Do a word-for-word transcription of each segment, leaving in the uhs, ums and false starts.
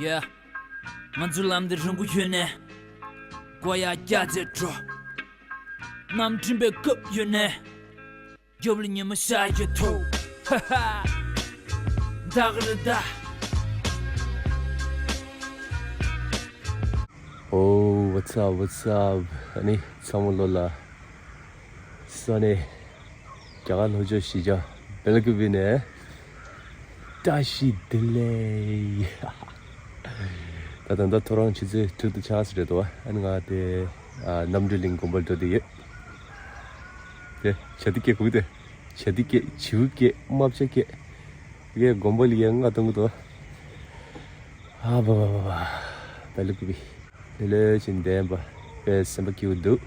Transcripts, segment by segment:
Yeah. ང་ཚོ་ལམ་འདི་རིང་པོ་ཡོད་ནས། མགོ་ཡར་བཀྱག་བྱས་འགྲོ། གནམ་གྲིམ་པའི་སྐབས་ཡོད་ནས། རྒྱབ་ལ་ཉི་མ་ཤར་གྱི་ཐོག་ཧ་ཧ། ད་ག་རེ་ད། Oh, what's up, what's up? ཨ་ནི་ཚང་མ་ལོ་ལ་སོ་ནས་རྒྱ་གར་ལྷོ་ཕྱོགས་གཞིས་ཆགས་སྦེལ་ཀུ་པི་ནས་བཀྲ་ཤིས་བདེ་ལེགས། ད་ད་ལྟ་ཐོ་རངས་ཆུ་ཚོད་དྲུག་དང་ཕྱེད་ཙམ་རེད་འདུག་ཨ་ནི་ང་དེ་ཨ་རྣམ་གྲོལ་གླིང་དགོན་པར་འགྲོ་བསྡད་ཡོད། དེ་བྱ་དེ་སྐད་གོ་གི་དེ། བྱ་དེ་སྐད་བྱིའུ་སྐད་རྨ་བྱ་སྐད། དེ་གས་དགོན་པ་ལ་ཡར་རྔ་གཏོང་གི་འདུག་ཨ་བ་བ་བ་བ། སྦེལ་ཀུ་པི། ལེ་ལོས་ཅིག་བདེན་པ་དཔེ་སེམས་པ་སྐྱིད་པོ་འདུག་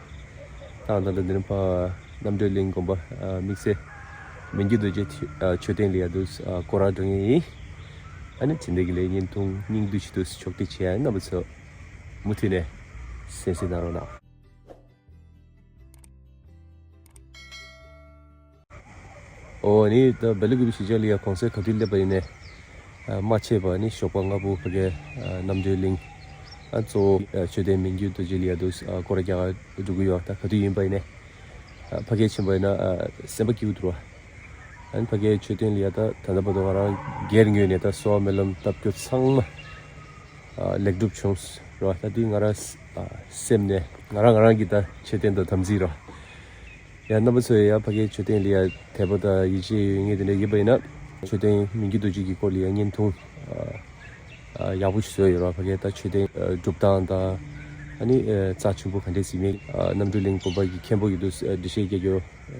ད་ད་ལྟ་འདི་ནས་ཕར་རྣམ་གྲོལ་གླིང་དགོན་པ་ཨ་དམིགས་བསལ་མི་འགྱུར་རྡོ་རྗེ་མཆོད་ཨ་མཆོད་རྟེན་ལ་ཡར་འདུག་ཨ་སྐོར་ར་འགྲོ་མཁན་ཡིན། ཨ་ནི་དེ་འདྲ་གི་ལས་བརྙན་ཐུང་སྙིང་བསྡུས་ཤིག་འདུག་ཕྱོགས་སྒྲིག་བྱེད་ཡ་རྣམ་པ་ཚོ་མུ་མཐུད་ནས་གསན་གཟིགས་གནང་རོགས་གནང་། ཨོ་ནི་ད་སྦེལ་ཀུ་པི་གཞིས་ཆགས་ལ་ཡ་གུང་སེང་ག་དུས་སླེབས་པ་ཡིན་ནའི། ཨ་མ་ཆད་པ་ནི་ཞོགས་པ་སྔ་པོ་ཕ་གའི་ཨ་རྣམ་གྲོལ་གླིང་། ཨ་གཙོ་བོ་ཨ་མཆོད་རྟེན་མི་འགྱུར་རྡོ་རྗེ་ལ་ཡ་འདུག་ཨ་སྐོར་ར་རྒྱག་ག་འགྲོ་གི་ཡོད། ད་ག་དུས་ཡིན་པ་ཡིན་ནའི། ཨ་ཕ་གའི་ཕྱིན་པ་ཡིན་ན་ཨ་སེམས་པ་སྐྱིད་པོ་འདུག་ར། ཨ་ནི་ཕ་གའི་མཆོད་རྟེན་ལ་ཡ་ད་ད་ལྟ་བར་དུ་ང་རང་སྒེར་ངོས་ནས་ད་གསོལ་བ་སྨོན་ལམ་བཏབ་རྒྱུ་ཚང་མ་ཨ་ལེགས་གྲུབ་བྱུང་ར། ད་དུས་ང་རང་ཨ་སེམས་ནས་ང་རང་ང་རང་གི་ད་མཆོད་རྟེན་དང་དམ་ཚིག་ར། ཡང་རྣམ་པ་ཚོས་ཡང་ཕ་གིའི་མཆོད་རྟེན་ལ་ཡང་དད་པ་དང་ཡིད་ཆེས་ཡོད་མཁན་དེ་འདྲ་ཡོད་པ་ཡིན་ན། མཆོད་རྟེན་མི་འགྱུར་རྡོ་རྗེ་གི་སྐོར་ལ་ཡང་བརྙན་ཐུང་ཨ་ཡག་པོ་ཞིག་བཟོས་ཡོད་ར། ཕ་གིའི་ད་མཆོད་རྟེན་སྒྲུབ་སྟངས་དང་། ཨ་ནི་རྩ་ཆེན་པོ་ག་འདྲས་ཟིན་མིན། རྣམ་གྲོལ་གླིང་དགོན་པ་གི་མཁན་པོ་ཡོད་དུས་འགྲེལ་བཤད་རྒྱག་རྒྱུ་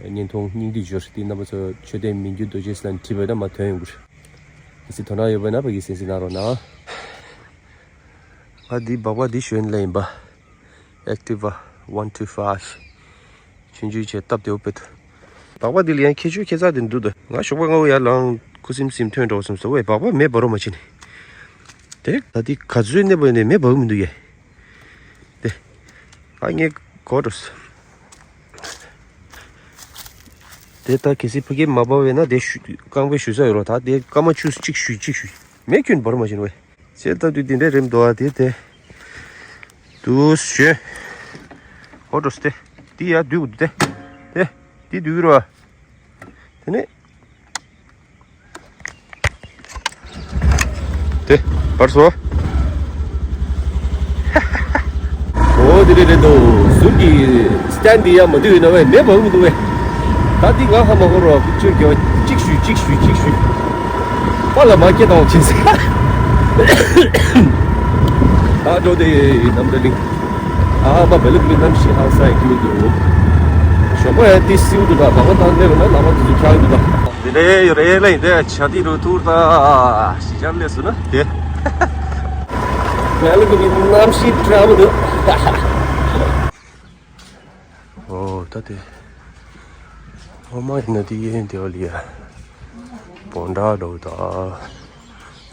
བརྙན་ཐུང་སྙིང་བསྡུས་འབྱོར་དེ། རྣམ་པ་ཚོ་མཆོད་རྟེན་མི་འགྱུར་རྡོ་རྗེ་ཟེར་ན་བྲིས་པ་ཡིན་ན་མར་ཐོན་ཡོང་གི་རེད། གལ་སྲིད་དོ་སྣང་ཡོད་པ་ཡིན་ན་ཕ་གིར་གསན་གཟིགས་གནང་རོགས་གནང་། ང་འདི་སྦག་སྦག་འདི་ཞོན་ལེ་ཡིན་པ། Activa one two five། ཆུང་ཆུང་བྱས་སྟབས་བདེ་པོ་དཔེ་འདུག་སྦག་སྦག་འདི་ལ་ཡང་ཁྱད་ཆོས་ཁྱད་མཚར་དེ་འདུག་ད་ང་ཞོགས་པ་སྔ་པོ་ཡར་ལངས་ཁུ་སིམ་སིམ་ཐོན་འགྲོ་བསམ་སོང་བས། སྦག་སྦག་མེ་འབར་རོ་མ་བྱིན་ནི། དེ་ད་འདི་ག་ཚོད་གནས་པ་ཡིན་ནའི་མེ་འབར་གི་མི་འདུག་ཡ། དེ་ཨ་ངས་གོ་འགྲོ་སོང་། དེ་ད་གལ་སྲིད་ཕ་གིར་མ་འབར་བས་ན་དེ་ཞུ་རྐང་པའི་ཞུ་ས་ཡོད་རོ། ད་དེ་སྐར་མ་བཅུ་གཅིག་ཞུ་གཅིག་ཞུ། མེ་ཁྱོན་འབར་མ་བྱིན་བས། ཟེར་ལྟ་དུས་དེ་འདྲ་རེད་འདུག་ཨ། དེ་དེ་དུ་ཞོན། ཨོ་ཏོ་སྟེ། དེ་ཡ་དུས་དེ་དེ་དེ་དུས་རོ། དེ་ནས་དེ་བར་སོ། ཨོ་དེ་རེད་རེད་འདུག་ཟུར་གྱི་སྟན་དེ་ཡ་མ་དུས་ཡིན་ན་བས་མེ་འབར་མི་འདུག་བས། ད་འདི་ང་ཧ་མ་གོ་རོགས་ཁུ་ཆོས་རྒྱལ་བ་གཅིག་ཞུས་གཅིག་ཞུས་གཅིག་ཞུས། པ་ལ་མ་སྐྱེ་དང་ཕྱིན་ཟེར། ད་འགྲོ་དེ་རྣམ་གྲོལ་གླིང་། ཨ་མ་བེ་ལུག་མི་རྣམ་ཤེས་ཧང་སང་ཡ་ཁྱིམ་འདུག་ཞོགས་པ་ཡ་ཏི་སིའུ་འདུག་ད་ལག་པ་བཏང་སླེབས་ན་ལག་པ་དེ་ཚོ་འཁྱག་འདུག་ད། འདི་འདྲའི་ཡོད་རེད་ལ་ཡིན་དེ་བྱ་དེ་རུ་ཐུར་ད་ཞི་ཅར་སླེབས་སོང་ན་དེ། བེ་ལུག་མི་རྣམ་ཤེས་འཁྱག་འདུག་ཨོ་ད་དེ། ཨོ་མ་ཡིན་ན་དེ་ཡིན་དེ་ཨོ་ལི་ཡ། བོན་ཌ་འགྲོ་ད།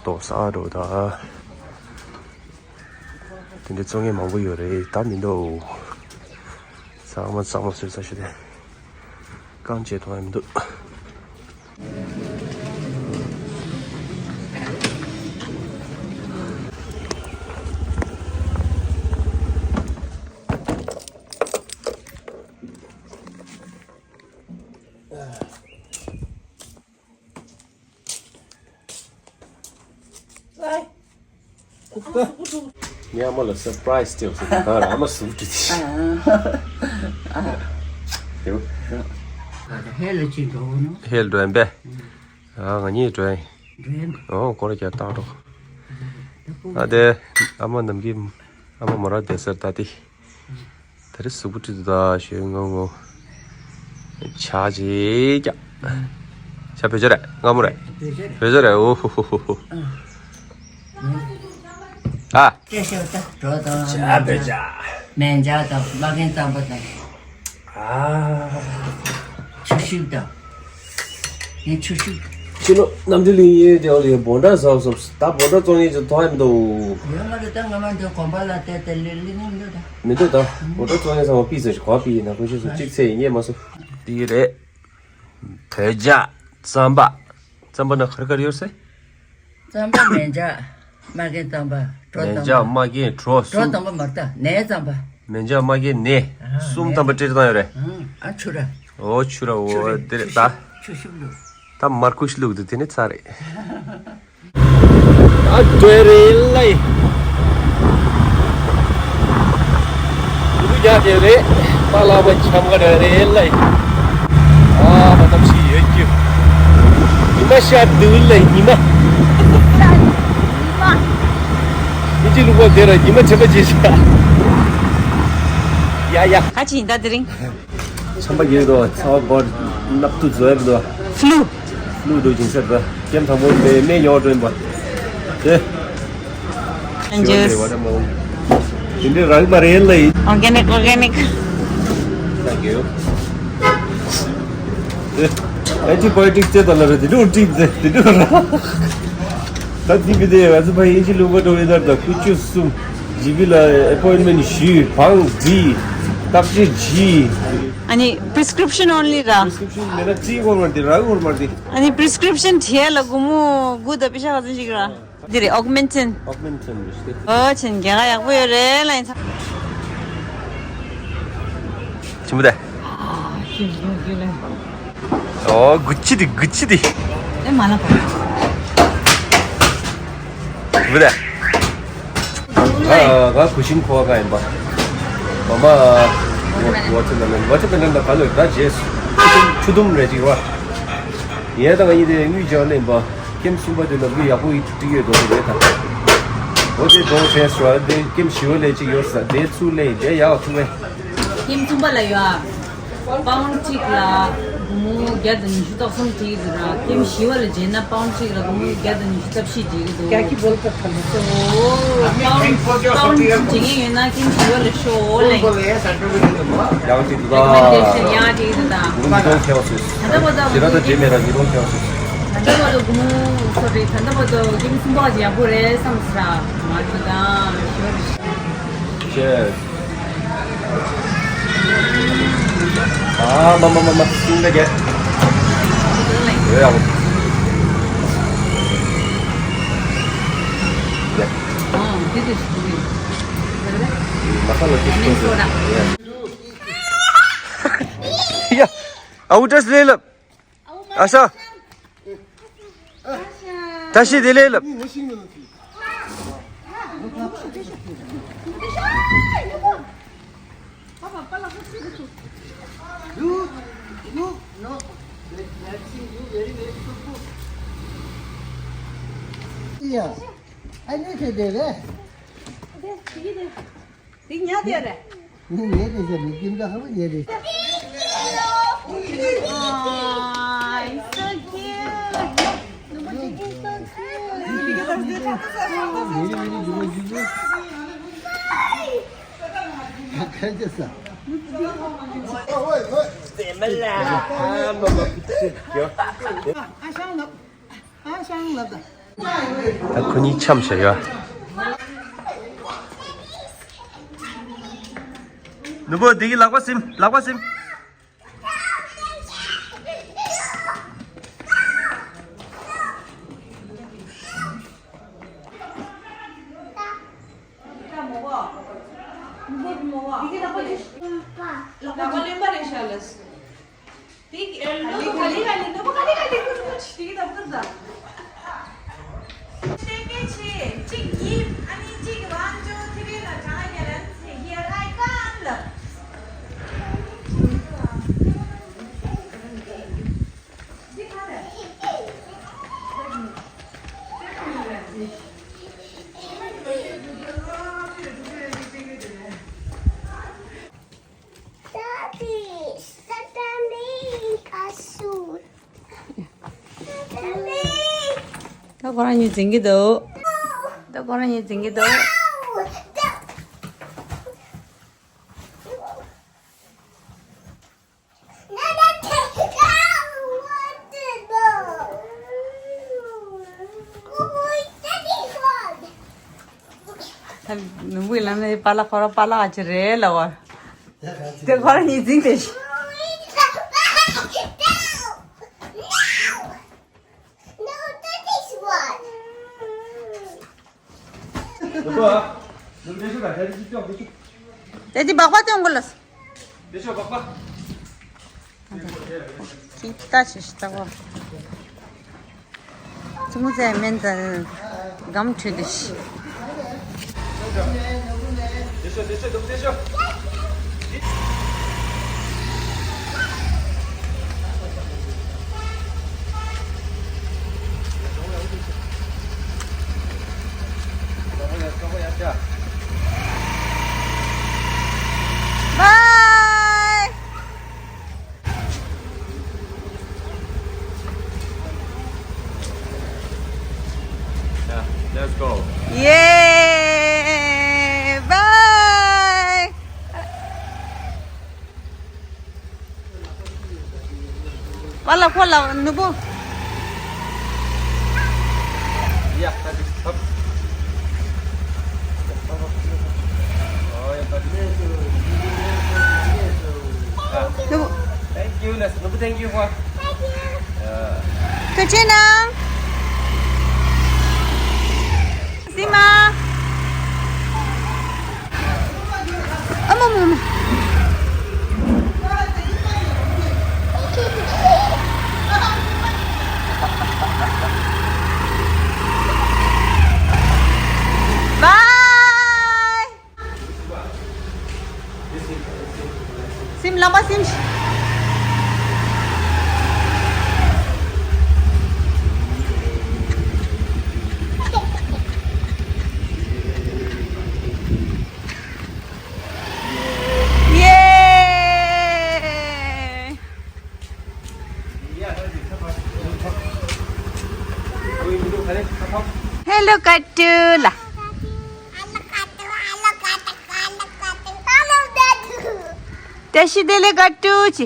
རྡོ་ས་འགྲོ་ད། དེ་འདྲའི་བཙོང་མཁན་མང་པོ་ཡོད་རེད། ད་མི་འདུག་ཚང་མ་གཙང་མ་བཟོས་ཚར་ཤག་དེ། རྐང་རྗེས་གཏོང་ཡ་མི་འདུག་ངས་ཨ་མ་ལ་སར་པ་རའི་སི་སྟེར་ཟེར་གི་གང་ར་ཨ་མ་ཟུག་བྲིས་ཏེ། ཧེ་ལ་ཅི་འགྲོ་ནོ། ཧེ་ལ་འགྲོ་ཡིན་པས། ཨ་ང་གཉིས་འགྲོ་ཡིན། འགྲོ་ཡིན། ཨོ་སྐོར་ར་རྒྱག་སྟངས་འགྲོ། ཨ་དེ་ཨ་མ་ནམ་གི་ཨ་མ་མོ་ར་བསྡད་སར་ད་དེ། དེ་རིང་གཟུགས་པོ་བཀྲུས་འདུག་ད་ཞོན་ངོ་ངོ། ཇ་ཅིག་རྒྱག་ཇ་བོད་ཇ་རེད། སྔ་མོ་རེད། བོད་ཇ་རེད། ཨོ་ཧོ་ཧོ་ཧོ་ཧོ། ཨ། ཅེ་ཤེ་ད་གྲོ་དང་ཇ་བོད་ཇ། མན་ཇ་དང་མ་གན་གཙང་པོ་དང་། ཨ། ཆུ་ཤུགས་དང་། ངས་ཆུ་ཤུགས། ཕྱི་ལོ་རྣམ་གྲོལ་གླིང་ཡོད་དེ་འོ་ལེ་བོན་ཌ་ཟབ་ཟབ་ད་བོན་ཌ་བཙོང་ཡས་ཅིག་མཐོང་ཡ་མི་འདུག་ཡོད་མ་རེད། ད་ང་མ་འདོད་གོམ་པ་ལ་བལྟས་ཏེ་ལེ་ལེ་ནི་མི་འདུག་ད། མི་འདུག་ད། བོན་ཌ་བཙོང་ཡས་ཚང་མ་ཕུད་ཟེར་ཞིག་ག་པར་ཕུད་ཡིན་ན་ཁོ་ཤེས་སོང་། གཅིག་ཚེ་ཡིན་ངས་མ་སོང་། འདི་རེད། བོད་ཇ། རྩམ་པ། རྩམ་པ་ན་ག་རེ་ག་རེ་ཡོད་སེ། རྩམ་པ་མན་ཇ། མ་རྒན་དམ་པ། གྲོ་མེ་དམ་བྱ་པ། མ་རྒན་གྲོ། གྲོ་གསུམ། དམ་པ་མ་རེད་ད། ནས་དམ་པ། མེ་བྱ་མ་རྒན་ནས། ཨ། གསུམ་ནས་དམ་པ་སྤྲེལ་བཏང་ཡོད་རེད། ཨ། ཨ། ཆུ་ར། ཨོ་ཆུ་ར། ཨོ་དེ་རེད་ད། ཆུ་ཤུབས་ལུག་ད་མར་ཁུ་ཤི་ལུག་འདུག་དེ་ནི་ཚ་རེད། ཨ་འདྲ་རེད་ལ་ཡི། འདུག་རྒྱག་དེ་རེད། པ་ལག་པ་འཆམ་ག་འདྲ་རེད་ལ་ཡི། ཨ་མ་གཏམ་ཞིག་ཡོད་ཀྱི། ཉི་མ་ཤར་འདུག་ལ་ཉི་མ། ཨིན་ཇི་ལུག་པ་དེ་ར་ཉི་མ་དྲན་པ་བརྗེད་ཤག་ཡ་ཡ། ག་ཅི་ཡིན་ད་དེ་རིང་། ཆམ་པ་ཡོད་དོ། ཚ་བ་འབར། སྣབས་དུ་བཟོ་ཡ་དོ། ཕླུ། ཕླུ་དུ་ཅིང་ཟེར་ད། ཀེམ་དང་པོ་དེ་སྨན་ཉོ་འགྲོ་ཡིན་པ། དེ། ཇུས། དེ་འདྲའི་རག་མ་རེད་ལ་ཡིན། ཨོར་གེ་ནིག་ཨོར་གེ་ནིག Thank you. དེ། ཨན་ཊི་བྷའོ་ཊིག་ཅེས་དང་ལ་རེད་དེ་འདྲ་འགྲིག་མཛད་དེ་འདྲ་ར། ད་དེ་མི་དེ་ང་ཚོ་ཕ་ཡིན་གྱི་ལུང་པ་འགྲོ་ཡིན་ད་ད་ཁུ་ཆུ་གསུམ། ཇི་བི་ལ་ཨེ་པོའིན་མེན་ཞུས། བང་བསྒྲིགས། བརྟག་དཔྱད་བྱས། ཨ་ནི་པི་རི་སི་ཀི་རིབ་ཤན་ཨོན་ལི་ར། པི་རི་སི་ཀི་རིབ་ཤན་མེད་ན་རྩིས་འཁོར་མ་རེད་དེ་རག་འཁོར་མ་རེད་དེ། ཨ་ནི་པི་རི་སི་ཀི་རིབ་ཤན་བྲིས་ཡ་ལ་སྒོར་མོ་དགུ་དང་པེ་ཤ་ག་ཚོད་ཅིག་ར། འདི་རེད། ཨོག་མེན་ཊིན། ཨོག་མེན་ཊིན་རེད་དེ། ཨོ་ཆེན་རྒྱལ་ཁ་ཡག་པོ་ཡོད་རེད་ལ་ཡིན་ཚ། ཆི་མོ་དེ། ཨོ་གུ་ཅི་དེ་གུ་ཅི་དེ། ཨེ་མ་ལ་པ། བུ་དེ། ཨ་ང་གུ་ཤིན་ཁོ་ག་ཡིན་པ། མ་མ། ཝ་ཊར་མེ་ལོན། ཝ་ཊར་མེ་ལོན་ད་ག་ལོས་ད་རྗེས་ཆུ་དུམ་རེ་ཅིག་ར། ཡས་ད་ང་ཡིན་དེ་དངུལ་སྦྱར་ལེན་པ། ཀེམ་གསུམ་པ་དེ་ནམ་རྒྱུན་ཡག་པོ་ཡིད་དུ་ཡོད་དོ་རེད་ད། འོ་དེ་དོ་ཊེ་སི་ཊི་ར་དེ་ཀེམ་བཞི་བ་ལས་ཅིག་ཡོད་ས་དེ་ཚུར་ལེན་དེ་ཡག་ཐུག་བས། ཀེམ་གསུམ་པ་ལ་ཡོད་ཨ། པའུན་གཅིག་ལ་སྒོར་མོ་བརྒྱ་དང་ཉི་ཤུ་རྩ་གསུམ་བྲིས་འདུག་ར། ཀེམ་བཞི་བ་ལ་བརྗེས་ན་པའུན་གཅིག་ལ་སྒོར་མོ་བརྒྱ་དང་ཉི་ཤུ་རྩ་བཞི་བྲིས་འདུག་རྒྱ་ཁྱི་བོལ་ཀ་ཐལ་ལོ། ཨོ། པའུན་པའུན་བརྗེ་མཁན་ཡོད་ན་ཀེམ་བཞི་བ་ལ་ཤོག་ལེ། ཡག་ཅིག་འདུག་ད། རེ་ཀོ་མེན་ཌེ་ཤན་ཡག་ཅིག་འདུག་ད། ད་ལྟ་བར་དུ་ཞེ་དྲག་ད་བྲིས་མེད་ར་ཉིས་སྟོང་ཁེལ་སོང་། ད་ལྟ་བར་དུ་སྒོར་མོ་སོ་རེད། ད་ལྟ་བར་དུ་ཀེམ་གསུམ་པ་ཡག་པོ་རེད་བསམ་ས་མ་རེད་ད། ཞོར། ཅེས། ཨ་མ་མ་མ་མ་སུན་ད་རྒྱལ། ཡོད་ཡག་པོ། ཡ། ཨ་དེ་དེ་ཞིག་རེད། མ་ས་ལ་དེ་ཞིག་རེད། ཡ། ཨའུ་ཏྲས་ལེ་ལབ། ཨ་ཤ། ད་ཤི་དེ་ལེ་ལབ། Yeah, I need to do that. དེ་ཉལ་བསྡད་རེད། ངས་ཉལ་བསྡད་ཟེར་ནས་ཀིམ་ཀ་ཧ་པོ་ཉལ་བསྡད། Aw, so cute. ཉལ་བསྡད་ཟེར་ནས་ཀིམ་ཀ་ཧ་པོ་ཉལ་བསྡད། ཁ་ཁ་ཅི་ཟ། ཨ་ཤང་ལབ། ཨ་ཤང་ལབ་ད། ད་ཁོ་གཉིས་འཆམ་བྱས་ཡོད། ནུ་བོ་འདི་གི་ལག་པ་ཟིན། ལག་པ་ཟིན། ལག་པ་ལེན་པ་རེད་ཤག་ལགས། དེ་གི་ཨེ་ལོ་ག་ལེ་ག་ལེ་ནོ་ག་ལེ་ག་ལེ་ཀུར་ཀུར་ཆི་དེ་གི་ད་ཀུར་ད། ཤེས་ཀྱི་ཆེ་གཅིག་གཉིས་ཨ་ནི་གཅིག་གི་དབང་ཆོག་ཐི་རེ་ལ་གྲངས་རྒྱ་ལན་ཚེ་ཧི་ཨར་ཨའི་ཀམ་ལ། འདི་ག་རེ། Daddy, Saturday, Asu. Saturday. ད་ཁོ་རང་གཉིས་འཛིང་གི་འདུག་ད་ཁོ་རང་གཉིས་འཛིང་གི་འདུག་ད་ནུ་བོས་ལབ་ན་པཱ་ལགས་ཁོ་རང་པཱ་ལགས་ཨ་ཅེ་རེད་ལབ་པ། དེ་ཁོ་རང་གཉིས་འཛིང་དེ། No, that is one. དེ་དེ་སྦག་སྦག་སྟོན་དགོས་ལ། ཁྱི་ལྟ་ཞིག་ལྟ་བ། ཙི་མོ་ཙེ་མེན་ཙ་སྒམ་ཁྲུས་དུ་ཤི། Bye. Yeah, let's go. Yay! Bye. Wala kola nubu. Yeah, that's it. Up. Oh, yeah, that's it. Ah, nubu. Thank you, let's nubu. Thank you for. Yeah. Kachena. Sima. Ama mama. Bye. Sim, lamba sim. Yay! Hello, Katu la. Tashi dele Katu chi.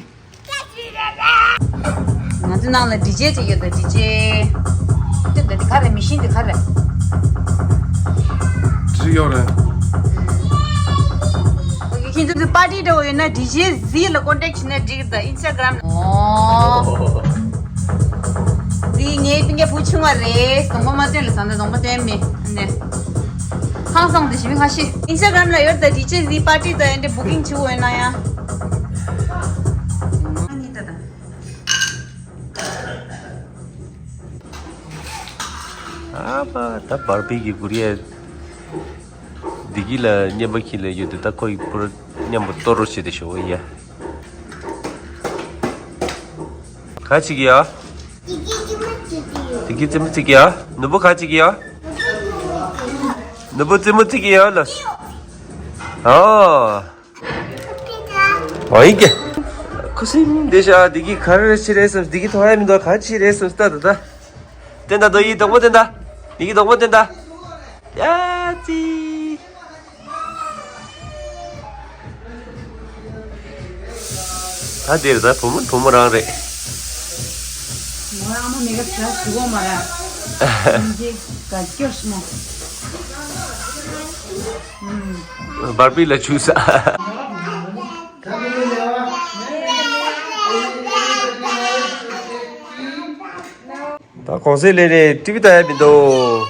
ང་ཚོ་ནང་ལ་ཌི་ཇེ་ཅིག་ཡོད་དོ། ཌི་ཇེ། དེ་འདི་ག་རེ། མི་ཤིན་འདི་ག་རེ། ཅི་ཡོད་རེད། ཨོ་ཁེ། ཁྱེད་ཚོ་པར་ཊི་འདྲ་བོ་ཡོད་ན་ཌི་ཇེ་ཟི་ལ་ཀོན་ཊེག་བྱས་ན་འགྲིག་གི། ད་ཨིན་སི་ཊ་གྷ་རམ། ཨོ། འདི་ངའི་སྤུན་ཀྱག་བུ་ཆུང་བ་རེད། གདོང་པ་མ་སྟོན་ལ། ཟ་འདྲ་གདོང་པ་སྟོན་མེད་ནས། ཧང་སང་དེ་ཞིམ་ཁ་ཤས། ཨིན་སི་ཊ་གྷ་རམ་ལ་ཡོད། ད་ཌི་ཇེ་ཟི་པར་ཊི་ད་ཡན་དེ་བུ་ཀིང་བྱེད་འོས་ན་ཡང་། ཨ་མ། ད་བར་པི་ཀྱི་གུ་རི་ཡ་བདེ་སྐྱིད་ལ་བརྙན་པ་ཁྱེར་ལ་ཡོད་དེ། ད་ཁོ་ཡི་པུ་ར་མཉམ་པོ་གཏོར་རོགས་བྱེད་དེ་ཤོག་ཡ། ག་ཅིག་ཡ། བདེ་སྐྱིད་རྩེད་མོ་རྩེ་གི་ཡ། ནུ་བོ་ག་ཅིག་ཡ། ནུ་བོ་རྩེད་མོ་རྩེ་གི་ཡ་ལ། ཨ། ཨོ་ཡིན་ཀྱེ། ཁུ་སིམ་བདེ་ཤག་བདེ་སྐྱིད་ག་རེ་བྱེད་རེད་བསམ། བདེ་སྐྱིད་མཐོང་ཡ་མི་འདུག་ག་ཅི་རེད་བསམ། ལྟ་ད་ད། བསྟན་ད། དོ་ཡི་གདོང་པ་བསྟན་ད། བདེ་སྐྱིད་གདོང་པ་བསྟན་ད། ཡ་ཙི། ད་དེ་རེད། ད་བུ་མོ་བུ་མོ་རང་རེད། ང་རང་མ་མི་ག་ཚ་ཞུ་གོ་མ་ར། མི་ག་སྐྱོ་སྨོ། བར་པི་ལ་ཆུ་ས། ད་གོང་ས་ལས་ནས་ཊི་ཝི་ལྟ་ཡ་མི་འདུག་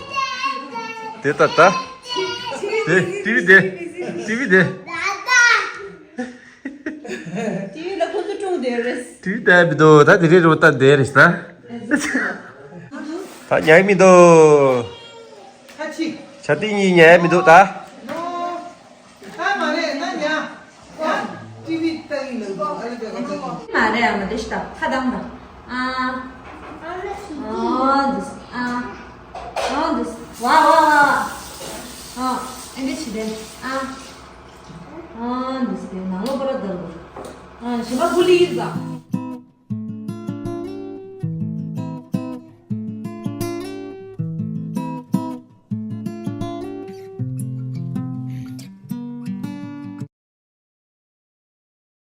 དེ་ལྟ་ད། དེ་ཊི་ཝི་དེ། ཊི་ཝི་དེ། ཊི་ཝི་ལ་ཁོ་ཚོ་སྲུང་བསྡད་རེད། ཊི་ཝི་ལྟ་ཡ་མི་འདུག་ད་དེ་རེད་རོ། ལྟ་བསྡད་རེད་ད། ད་ཉལ་མི་འདུག་ཁ་ཆེ། བྱ་ཏི་གཉིས་ཉལ་མི་འདུག་ད། ནོ། ད་མ་རེད་ན་ཉལ། ཡང་ཊི་ཝི་ལྟ་གི་ལབ་འདུག་ཨ་ལེ་ཀ་ཀ་ཀ། མ་རེད། ཨ་མ་དེ་ཤི་ད་ཁ་གདངས་ད། ཨ། ཨ་འདུས། ཨ། ཨ་འདུས། ཝ་ཝ་ཝ་ཝ། ཨ། ཨེ་འདི་ཆི་དེ། ཨ། ཨ་འདུས་དེ་ནང་ལོགས་པར་བརྡར་དགོས། ཨ་ཞིམ་པ་ཀུ་ལི་ཡིན་ཙང་།